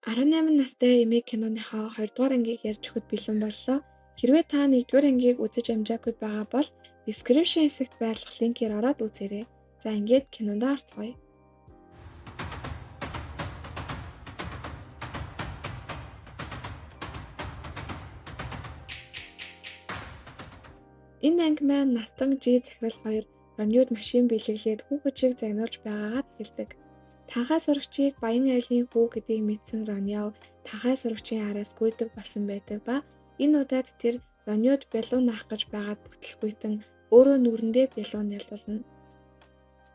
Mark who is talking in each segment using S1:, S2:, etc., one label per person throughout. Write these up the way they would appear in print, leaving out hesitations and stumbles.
S1: 18 настай эмээ киноныхоо 2 дугаар ангийг ярьж өгөхөд бэлэн боллоо. Хэрвээ та 1-р ангийг үзэж амжаагүй байгаа бол description хэсэгт байрлах линкээр ороод үзээрэй. За ингээд кинонд орцгоё. Энэ анги маань Настан Ж захирал 2 Роньюд машин бэлэглээд хүүхэд шиг загнуулж байгаагаар эхэлдэг. Танхай сурагчийг Баян айлын хүү гэдгийг мэдсэн Роньяв танхай сурагчийн араас гүйдэг болсон байдаг ба энэ удаад тэр Роньюд бялуу наах гэж байгаад бүтлгүйтэн өөрөө нүрэндээ бялуу нялуулна.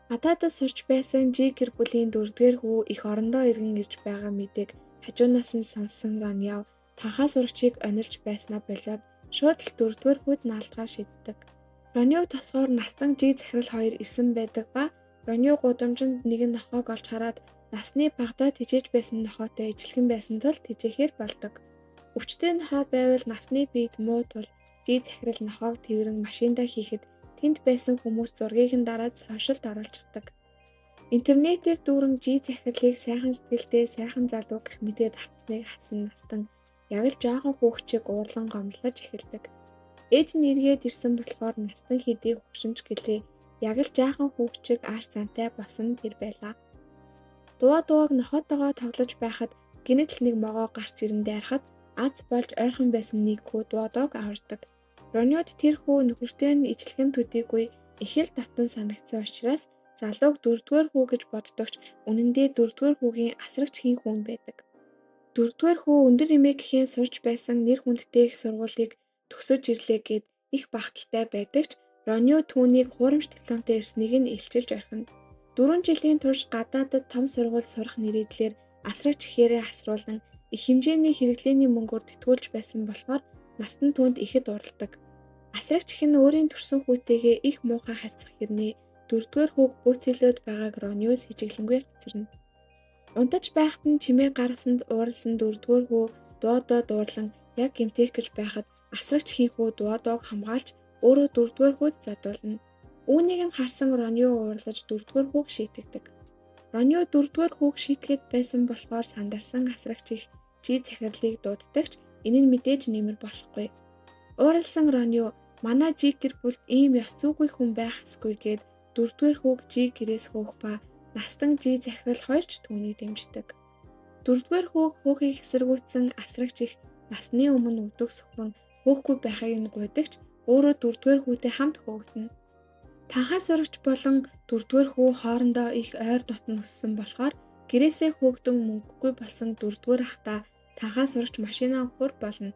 S1: Гадаадад сурч байсан Жи гэр бүлийн дөрөвдүгээр хүү эх орондоо эргэн ирж байгаа мэдээг хажуунаас нь сонссон Роньяв танхай сурагчийг онилж байснаа болиод шууд л дөрөвдүгээр хүүд наалдахаар шийддэг. Роньюг тосгоор Настан Жи захирал хоёр ирсэн байдаг ба Ронью гудамжинд нэгэн нохойг олж хараад насны багадаа тэжээж байсан нохойтой ижилхэн байсан тул тэжээхээр болдог. Өвчтөй нохой байвал насны биед муу тул Жи захирал нохойг тэврэн машиндаа хийхэд тэнд байсан хүмүүс зургийг нь дараад сошиалд оруулчихдаг. Интернетээр дүүрэн Жи захирлыг сайхан сэтгэлтэй сайхан залуу гэх мэдээд авцсныг харсан Настан яг л жоохон хүүхчийг уурлан гомдлож эхэлдэг. Ээж нь эргээд ирсэн болохоор Настан хэдий хөгшинч гэлээ яг л жаахан хүүхчиг ааш зантай болсон тэр байлаа. Дуваа дууг нохойтойгоо тоглож байхад гэнэт л нэг могоо гарч ирэн дайрахад аз болж ойрхон байсан нэг хүү дуудог авардаг. Роньод тэр хүү нөхөртэй нь ижилхэн төдийгүй их л татан санагдсан учраас залууг дөрөвдүгээр хүү гэж боддогч үнэндээ дөрөвдүгээр хүүгийн асрагч хийн хүн байдаг. Дөрөвдүгээр хүү өндөр эмээгийн сурч байсан нэр хүндтэй их сургуулийг төгсөж ирлээ гэд их бахталтай байдаг ч Роньо түүнийг хуурамч дипломтой ирснийг нь илчилж орхино. 4 жилийн турш гадаадад том сургууль сурах нэрийдлэр асрагч ихээрээ асруулан их хэмжээний хэрэглээний мөнгөөр тэтгэүүлж байсан болохоор Настан түүнд ихэд уралдаг. Асрагч их нь өөрийн төрсөн хүүтэйгээ их муухай харьцах хэрнээ дөрөвдүгээр хүүг бөөцөлөөд байгааг Роньо сэжиглэнгүй хоцорно. Унтаж байхад нь чимээ гаргасанд ууралсан дөрөвдүгээр хүү дуудаа дуурлан яг гэмтэх гэж байхад асрагч хийн хүү дуудаг хамгаалж өөрөө дөрөвдүгээр хүүд задуулна. Үүнийг нь харсан Роньо уурлаж дөрөвдүгээр хүүг шийтгдэг. Роньо дөрөвдүгээр хүүг шийтгээд байсан болохоор сандарсан асрагч их Жи захирлыг дууддагч энэ нь мэдээж нэмэр болохгүй. Ууралсан Роньо манай Жи гэр бүлд ийм ёс зүйгүй хүн байх ёсгүй гээд дөрөвдүгээр хүүг Жи гэрээс хөөх ба Настан Жи захирал хоёрч түүнийг дэмждэг. Дөрөвдүгээр хүүг хөөхийг эсэргүүцсэн асрагч их насны өмнө өвдөг сөхрөн хөөхгүй байхыг нь гуйдагч өөрөө дөрөвдүгээр хүүтэй хамт хөөгдөнө. Танхай сурагч болон дөрөвдүгээр хүү хоорондоо их ойр дотн өссөн болохоор гэрээсээ хөөгдөн мөнгөгүй болсон дөрөвдүгээр ахта танхай сурагч машинаа өгөхөр болно.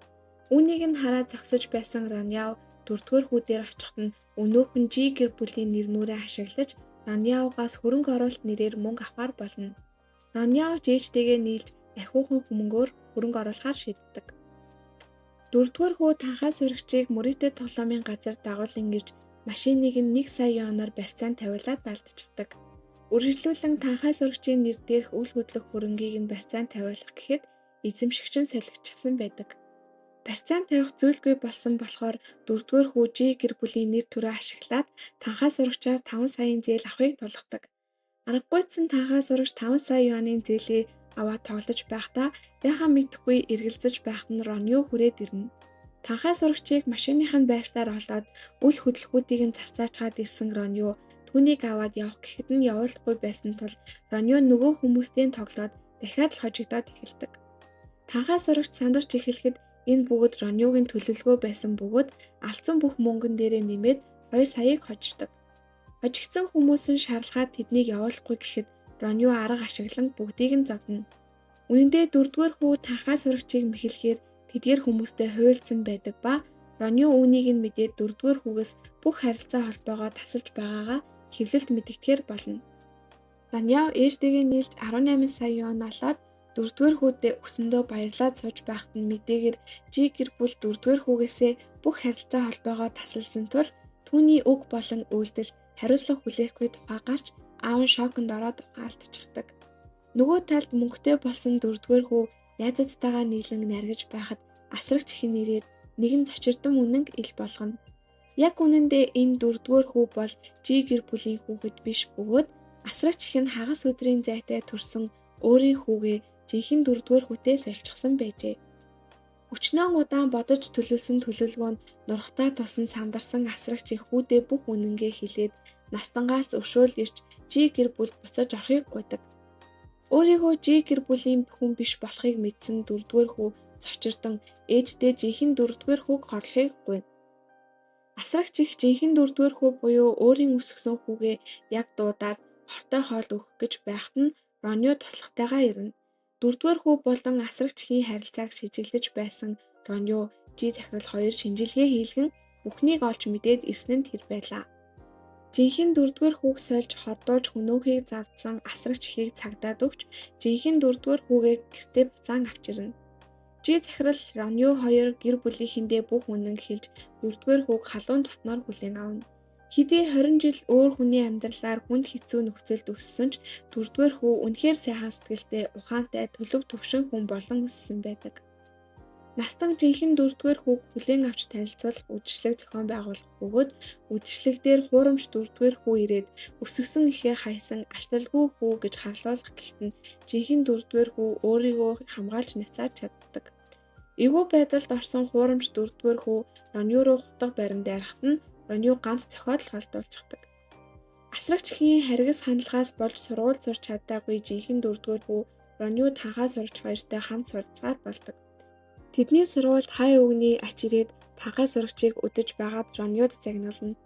S1: Үүнийг нь хараад зогсож байсан Роньяв дөрөвдүгээр хүү дээр очиход нь өнөөх нь Жи гэр бүлийн нэр нүрээ ашиглаж Роньявгаас хөрөнгө оруулалт нэрээр мөнгө авахар болно. Роньяв ээжтэйгээ нийлж ахиухан хүмүүнгөөр хөрөнгө оруулахар шийддэг. Дөрөвдүгээр хүү танхай сурагчийг мөрийтэй тоглоомын газар дагуулan ирж машиныг нь 1 сая юанаар барьцаанд тавиулаад алдчихдаг. Үргэлжлүүлэн танхай сурагчийн нэр дээрх үл хөдлөх хөрөнгийг нь барьцаанд тавиулах гэхэд эзэмшигч нь солигдчихсан байдаг. Барьцаанд тавих зүйлгүй болсон болохоор дөрөвдүгээр хүү Жи гэр бүлийн нэр төрөө ашиглаад танхай сурагчаар 5 саяын зээл авахыг тулгадаг. Аргагүйцэн танхай сурагч 5 сая юаны зээлээ аваад тоглож байхдаа яхаа мэдэхгүй эргэлзэж байхад нь Роньо хүрээд ирнэ. Танхай сурагчийг машиных нь байршлаар олоод үл хөдлөхүүдийг нь зарцаачгаад ирсэн Роньо түүнийг аваад явах гэхэд нь явуулахгүй байсан тул Роньо нөгөө хүмүүстэй тоглоод дахиад л хожигдоод эхэлдэг. Танхай сурагч сандарч эхлэхэд энэ бүгд Роньогийн төлөвлөгөө байсан бөгөөд алдсан бүх мөнгөн дээрээ нэмээд 2 саяыг хождог. Хожигдсан хүмүүс нь шаралгаад тэднийг явуулахгүй гэхэд Роньо арга ашиглан бүгдийг нь зодно. Үнэн дээр дөрөвдүгээр хүү танхай сурагчийг мэхлэхээр тэдгээр хүмүүстэй хуйлдсан байдаг ба Роньо үүнийг нь мэдээд дөрөвдүгээр хүүгээс бүх харилцаа холбоогоо тасалж байгаагаа хэвлэлд мэдэгдэхээр болно. Роньяо ээжтэйгээ нийлж 18 сая юан олоод дөрөвдүгээр хүүдээ өгсөндөө баярлаад сууж байхад нь мэдээгээр Жи гэр бүл дөрөвдүгээр хүүгээсээ бүх харилцаа холбоогоо тасалсан тул түүний үг болон үйлдэл хариуцлага хүлээхгүй тухай гарч аав нь шоконд ороод ухаан алдчихдаг. Нөгөө талд мөнгөтэй болсон дөрөвдүгээр хүү найзуудтайгаа нийлэн наргиж байхад асрагч их нь ирээд нэгэн цочирдон үнэнг ил болгоно. Яг үнэндээ энэ дөрөвдүгээр хүү бол Жи гэр бүлийн хүүхэд биш бөгөөд асрагч их нь хагас өдрийн зайтай төрсөн өөрийн хүүгээ Жи жинхэнэ дөрөвдүгээр хүүтэй сольчихсан байжээ. Өчнөөн удаан бодож төлөвлөсөн төлөвлөгөө нь нурхтаа тусан сандарсан асрагч их хүүдээ бүх үнэнгээ хэлээд настангаас өршөөл ирж жи гэр бүлд буцаж орохыг гуйдаг. Өөрийгөө жи гэр бүлийн хүн биш болохыг мэдсэн дөрөвдүгээр хүү цочирдон ээждээ жинхэнэ дөрөвдүгээр хүүг хорлохыг гуйна. Асрагч их жинхэнэ дөрөвдүгээр хүү буюу өөрийн өсгөсөн хүүгээ яг дуудаад хортой хоол өгөх гэж байхад нь Ронио туслахтайгаа ирнэ. Дөрөвдүгээр хүү болон асрагч эхийн харилцааг шижиглэж байсан Ронио жи захирал хоёр шинжилгээ хийлгэн бүхнийг олж мэдээд ирсэн нь тэр байлаа. Жинхэнэ дөрөвдүгээр хүүг сольж хордуулж хөнөөхийг завдсан асрагч эхийг цагдаад өгч жинхэнэ дөрөвдүгээр хүүгээ гэртээ буцаан авчирна. Жи захирал Ронио хоёр гэр бүлийнхэндээ бүх үнэн хэлж дөрөвдүгээр хүүг халуун дотноор хүлээн авна. Хэдий 20 жил өөр хүний амьдралаар хүнд хэцүү нөхцөлд өссөн ч дөрөвдүгээр хүү үнэхээр сайхан сэтгэлтэй, ухаантай, төлөв төвшин хүн болон өссөн байдаг. Настан жинхэнэ дөрөвдүгээр хүүг хүлээн авч танилцуулах үдшилэг зохион байгуулах бөгөөд үдшилэг дээр хуурамч дөрөвдүгээр хүү ирээд өсгөсөн эхээ хайсан ачлалгүй хүү гэж харлуулах гэхэд нь жинхэнэ дөрөвдүгээр хүү өөрийгөө хамгаалж няцааж чаддаг. Эвгүй байдалд орсон хуурамч дөрөвдүгээр хүү Ронио руу хутга барин дайрахад нь Ронио ганц цохиод л холдуулчихдаг. Асрагч эхийн харгас хандлагаас болж сургууль сурч чадаагүй жинхэнэ дөрөвдүгээр хүү Ронио танхаа сурагч хоёртой хамт суралцгаар болдог. Тэдний сургуульд хай өвгөний ач ирээд танхай сурагчийг өдөж байгаад Рониод загнуулна.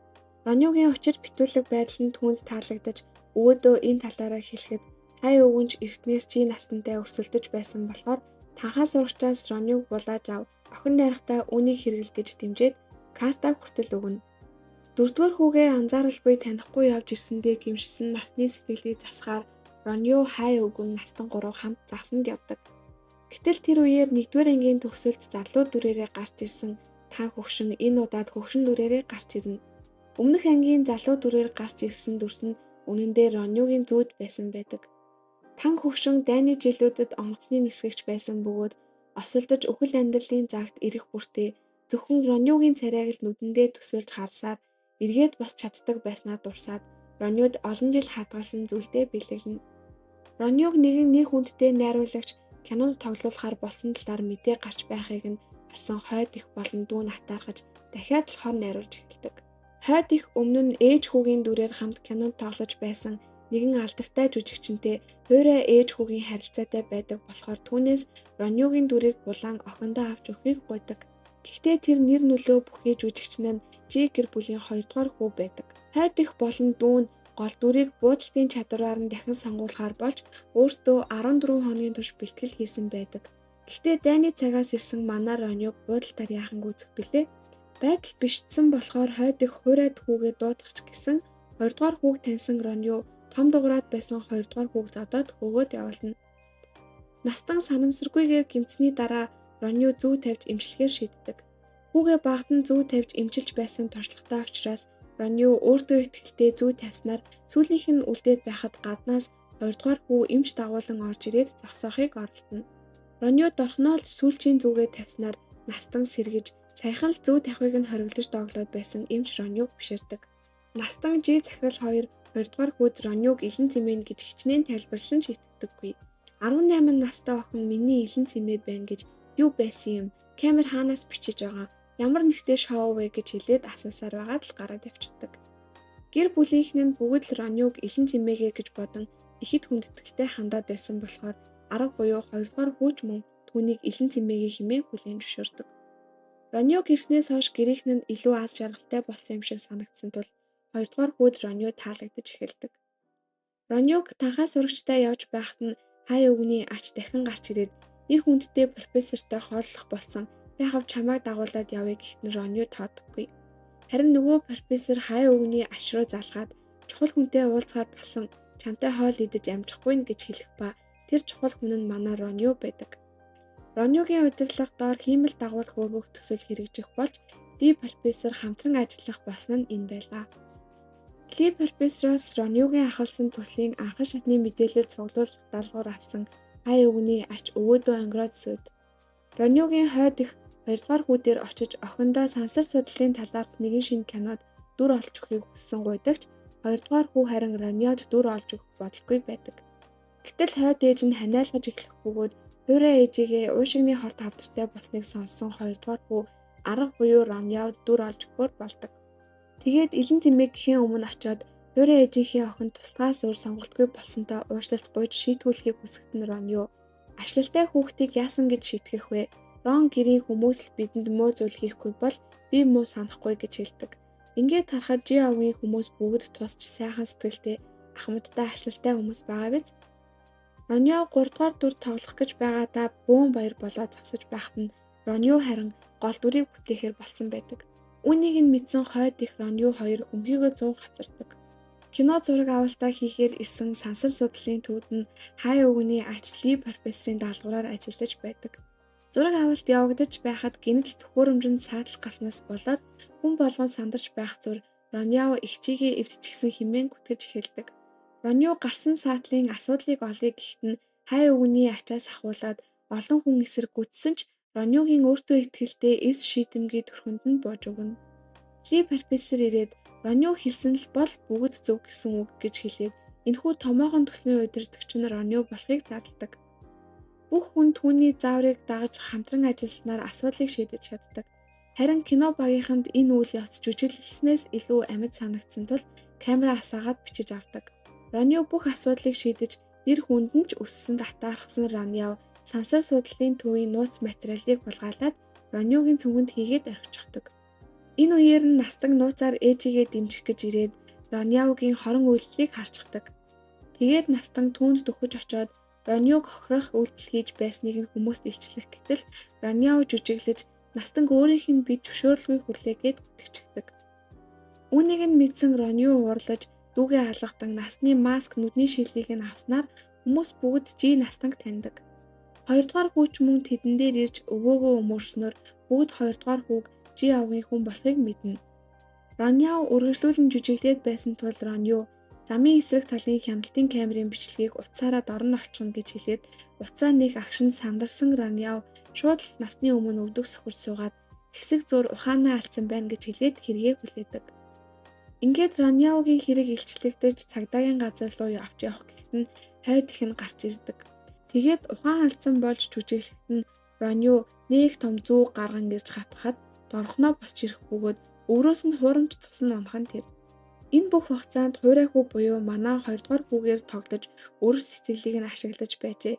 S1: Рониогийн учир битүүлэг байдал нь түүнд таалагдаж өвөөдөө энэ талаараа хэлэхэд хай өвгөн ч эртнээс чи настантай өрсөлдөж байсан болохоор танхай сурагчаас Рониог булааж ав охин дайрахтаа үүнийг хэрэгэл гэж дэмжиж карта хүртэл өгнө. Дөрөвдүгээр хүүгээ анзааралгүй танихгүй явж ирсэндээ гэмшсэн насны сэтгэлийг засахаар Ронио хай өвгөн настан гурав хамт загсанд явдаг. Гэтэл тэр үеэр нэгдүгээр ангийн төгсөлд залуу дүрээрээ гарч ирсэн таан хөгшин энэ удаад хөгшин дүрээрээ гарч ирнэ. Өмнөх ангийн залуу дүрээр гарч ирсэн дүрс нь үнэндээ Рониогийн зүүд байсан байдаг. Тан хөгшин дайны жилүүдэд онгоцны нисгэгч байсан бөгөөд осолдож үхэл амьдралын загт ирэх бүртээ зөвхөн Рониогийн царайг л нүдэндээ төсөөлж харсаар эргээд босч чаддаг байснаа дурсаад Рониод олон жил хадгалсан зүйлдээ бэлэглэнэ. Рониог нэгэн нэр хүндтэй найруулагч кинонд тоглуулахаар болсон талаар мэдээ гарч байхыг нь харсан хойд их болон дүү нь атаархаж дахиад л хор найруулж эхэлдэг. Хойд их өмнө нь ээж хүүгийн дүрээр хамт кинонд тоглож байсан нэгэн алдартай жүжигчэнтэй хуурай ээж хүүгийн харилцаатай байдаг болохоор түүнээс Рониогийн дүрийг булан охиндоо авч өгөхийг гуйдаг. Гэхдээ тэр нэр нөлөө бүхий жүжигчин нь Жи гэр бүлийн хоёрдугаар хүү байдаг. Хойд их болон дүү нь гол дүрийг буудалтын чадвараар нь дахин сонгуулахаар болж өөрсдөө 14 хоногийн турш бэлтгэл хийсэн байдаг. Гэхдээ дайны цагаас ирсэн манай Рониог буудалтаар яахан гүйцэх билээ. Байдал бишдсэн болохоор хойд их хуурайд хүүгээ дуудах ч гэсэн хоёрдугаар хүүг таньсан Ронио том дугаарад байсан хоёрдугаар хүүг зодоод хөөгөөд явуулна. Настан санамсаргүйгээр гэмтсэний дараа Ронио зүү тавьж эмчлэхээр шийддэг. Хүүгээ багадан зүү тавьж эмчилж байсан туршлагатай учраас Ронио өөртөө ихтэй зүү тавьснаар сүүлийнх нь үлдээд байхад гаднаас хоёрдугаар хүү эмч дагуулan орж ирээд зогсоохыг оролдоно. Ронио дорхноо л сүүлчийн зүүгээ тавьснаар настан сэргэж саяхан л зүү тавихыг нь хориглож доглоод байсан эмч Рониог биширдэг. Настан жи захирал хоёр хоёрдугаар хүүд Рониог илэн цэмээн гэж хичнээн тайлбарласан ч итгэдэггүй. 18 настай охин миний илэн цэмээ байна гэж юу байсан юм? Камер хаанаас бичиж байгаа? Ямар нэгтэй шоу вэ гэж хэлээд асуусаар байгаад л гараад явчихдаг. Гэр бүлийнхэн нь бүгд л Рониог илэн цэмээгээ гэж бодон ихэд хүндэтгэлтэй хандаад байсан болохоор арга буюу хоёрдугаар хүүч мөн түүнийг илэн цэмээгээ хэмээн хүлээн зөвшөөрдөг. Рониог ирснээс хойш гэрийнхэн нь илүү аз жаргалтай болсон юм шиг санагдсан тул хоёрдугаар хүүд Ронио таалагдаж эхэлдэг. Рониог танхаа сурагчтай явж байхад нь хай өвгөний ач дахин гарч ирээд нэр хүндтэй профессортой хооллох болсон. Яхав чамайг дагуулад явъя гэхэд нь Ронио тоодоггүй. Харин нөгөө профессор хай өвгөний ач руу залгаад чухал хүнтэй уулзахаар болсон чамтай хоол идэж амжихгүй гэж хэлэх ба тэр чухал хүн нь манай Ронио байдаг. Рониогийн удирдлага доор хиймэл дагуулах өргөх төсөл хэрэгжих болж Ли профессор хамтран ажиллах болсон нь энэ байлаа. Ли профессороос Рониогийн ахалсан төслийн анхан шатны мэдээлэл цуглуулах даалгавар авсан хай өвгөний ач өвөөдөө өнгөрөөд сүйд. Рониогийн хойд их хоёрдугаар хүүдээр очиж охиндоо сансар судлалын талаарх нэгэн шинэ кинод дүр олж өгөхийг хүссэн гуйдагч хоёрдугаар хүү харин Рониод дүр олж өгөх бодолгүй байдаг. Гэтэл хойд ээж нь ханиалгаж эхлэх бөгөөд хуурай ээжигээ уушигны хорт хавдартай болсныг сонссон хоёрдугаар хүү арга буюу Роньяуд дүр олж өгөхөөр болдог. Тэгээд Илэн Тэмээ гэхийн өмнө очиод хуурай ээжийнхээ охин туслахаас өөр сонголтгүй болсонтой уучлалт гуйж шийтгүүлэхийг хүсэхэд нь Роньё ашлалтай хүүхдийг яасан гэж шийтгэх вэ? Рон гэрийн хүмүүс л бидэнд муу зүйл хийхгүй бол би муу санахгүй гэж хэлдэг. Ингээд харахад Жи овгийн хүмүүс бүгд тусч сайхан сэтгэлтэй ахмадтай ашлалтай хүмүүс байгаа биз? Роньё 3 дугаар дүр тоглох гэж байгаадаа бөөн баяр болоо зогсож байхад нь Роньё харин гол дүрийг бүтээхээр болсон байдаг. Үүнийг нь мэдсэн хойд их Роньё хоёр өмгийгөө 100 хацардаг. Кино зураг авалтаа хийхээр ирсэн сансар судлалын төвд нь хай өвгөний ач Ли профессорын даалгавраар ажиллаж байдаг. Зураг авалт явагдаж байхад гэнэт л төхөөрөмжөнд саатал гарснаас болоод хүн болгон сандарч байх зүр Роньяо эгчийгээ эвдчихсэн хэмээн гүтгэж эхэлдэг. Роньё гарсан саатлын асуудлыг олъё гэхэд нь хай өвгөний ачаас ахуулаад олон хүн эсрэг гүтсэн ч Роньёгийн өөртөө итгэлтэй эрс шийдэмгий төрхөнд нь бууж өгнө. Ли профессор ирээд Роньё хэлсэн л бол бүгд зөв гэсэн үг гэж хэлээд энэхүү томоохон төслийн удирдагч нь Роньё болохыг зарладаг. Бүх хүн түүний зааврыг дагаж хамтран ажилласнаар асуудлыг шийдэж чаддаг. Харин кино багийнханд энэ үйл явц жүжиглэлснээс илүү амьд санагдсан тул камера асаагаад бичиж авдаг. Роньё бүх асуудлыг шийдэж нэр хүнд нь ч өссөн татаархсан Роньё сансар судлалын төвийн нууц материалыг хулгайлаад Роньёгийн цүнхэнд хийгээд орхичихдог. Энэ үеэр нь Настан нууцаар ээжигээ дэмжих гэж ирээд Роньяогийн хорон үйлдэлийг харчихдаг. Тэгээд Настан түүнд дөхөж очиод Роньёг хохирох үйлдэл хийж байсныг нь хүмүүст илчлэх гэтэл Роньяо жүжиглэж Настанг өөрийнх нь би зөвшөөрлгүй хүрлээ гэд гүтгэчихдэг. Үүнийг нь мэдсэн Роньё уурлаж дүүгээ алгадан насны маск нүдний шилийг нь авснаар хүмүүс бүгд Жи Настанг таньдаг. Хоёрдугаар хүүч мөн тэдэн дээр ирж өвөөгөө өмөрснөөр бүгд хоёрдугаар хүүг Жи овгийн хүн болохыг мэднэ. Роньяо үргэлжлүүлэн жүжиглээд байсан тул Роньё замын эсрэг талын хяналтын камерын бичлэгийг утсаараа дорн олчихно гэж хэлээд утсаа нэг агшинд сандарсан Роньяо шууд л насны өмнө өвдөг сөхөрч суугаад хэсэг зуур ухаанаа алдсан байна гэж хэлээд хэрэгээ хүлээдэг. Ингээд Роньяогийн хэрэг илчлэгдэж цагдаагийн газар руу авч явах гэхэд нь хойд их нь гарч ирдэг. Тэгээд ухаан алдсан болж жүжиглэхэд нь Роньё нэг том зүү гарган ирж хатгахад дорхноо босч ирэх бөгөөд өврөөс нь хуурамч цус нь унах нь тэр. Энэ бүх хугацаанд хуурай хүү буюу манай хоёрдугаар хүүгээр тоглож өрөв сэтгэлийг нь ашиглаж байжээ.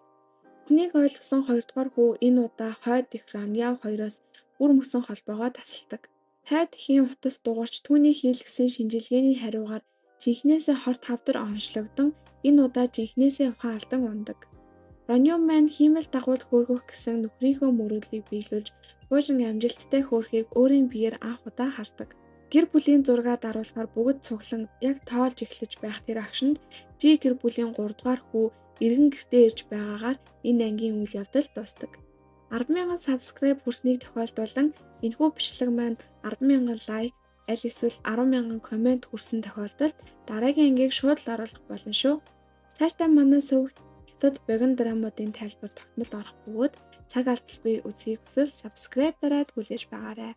S1: Бүхнийг ойлгосон хоёрдугаар хүү энэ удаа хойд их Роньяо хоёроос бүр мөсөн холбоогоо тасалдаг. Хойд эхийн утас дугуйрч түүний хийлгэсэн шинжилгээний хариугаар жинхнээсээ хорт хавдар оношлогдон энэ удаа жинхнээсээ ухаан алдан унадаг. Роньё маань хиймэл дагуул хөөргөх гэсэн нөхрийнхөө мөрөөдлийг биелүүлж пуужин амжилттай хөөрхийг өөрийн биеэр анх удаа хардаг. Гэр бүлийн зургаа даруулахаар бүгд цуглан яг тоолж эхлэж байх тэр агшинд Жи гэр бүлийн 3 дугаар хүү эргэн гэртээ ирж байгаагаар энэ ангийн үйл явдал дуустдаг. 10,000 subscribe хүрснийг тохиолдуулан энэхүү бичлэг маань 10,000 лайк аль эсвэл 10,000 коммент хүрсэн тохиолдолд дараагийн ангийг шууд л оруулах болно шүү. Цаашдаа манай сувг хятад богино драмуудын тайлбар тогтмол орох бөгөөд цаг алдалгүй үзэхийг хүсвэл subscribe дараад хүлээж байгаарай.